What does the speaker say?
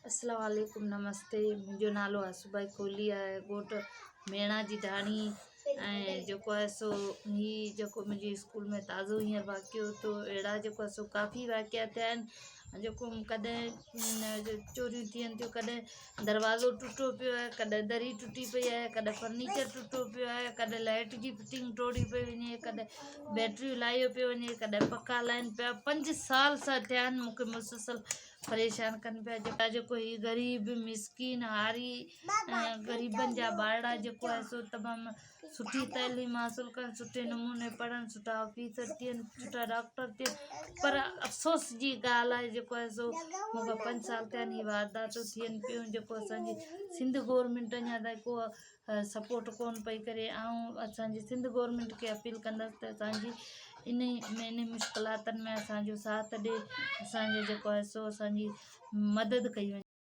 اسلام عليڪم نمستي منهنجو نالو آسوبائي ڪولهي آهي ڳوٺ ميڻا جي ڍاڻي ۽ جيڪو آهي سو هي جيڪو منهنجي اسڪول ۾ تازو هينئر واقعو ٿيو اهڙا جيڪو آهي سو ڪافي واقعا ٿيا آهن جيڪو ڪڏهن چوريون ٿين ٿيون ڪڏهن دروازو ٽٽو پيو آهي ڪڏهن دري ٽٽي پئي آهي ڪڏهن فرنيچر ٽٽو پيو آهي ڪڏهن لائٽ جي فٽنگ ٽوڙي پئي وڃي ڪڏهن بيٽريون لاهيو پيو وڃي ڪڏهن پکا لاهين پيا پنج سال سان ٿيا آهن مونکي مسلسل پريشان ڪن پيا جيڪا جيڪو هي غريب مسڪين هاري ۽ غريبن جا ٻارڙا جيڪو آهي سو تمام سٺي تعليم حاصل ڪن سٺي نموني پڙهن سٺا آفيسر ٿين سٺا ڊاڪٽر ٿين پر افسوس جي ڳالهه آهي جيڪو آهي سو مونکي پنج سال ٿيا آهن هي وارداتون ٿين پيون جيڪو اسانجي سنڌ گورنمينٽ اڃا تائين ڪو سپورٽ ڪون پئي ڪري آئون اسانجي سنڌ گورنمينٽ کي اپيل ڪندس ته اسانجي انهي ۾ انهي مشڪلاتن ۾ اسانجو ساٿ ڏي اسانجو جيڪو آهي سو اسانجي مدد ڪئي وڃي.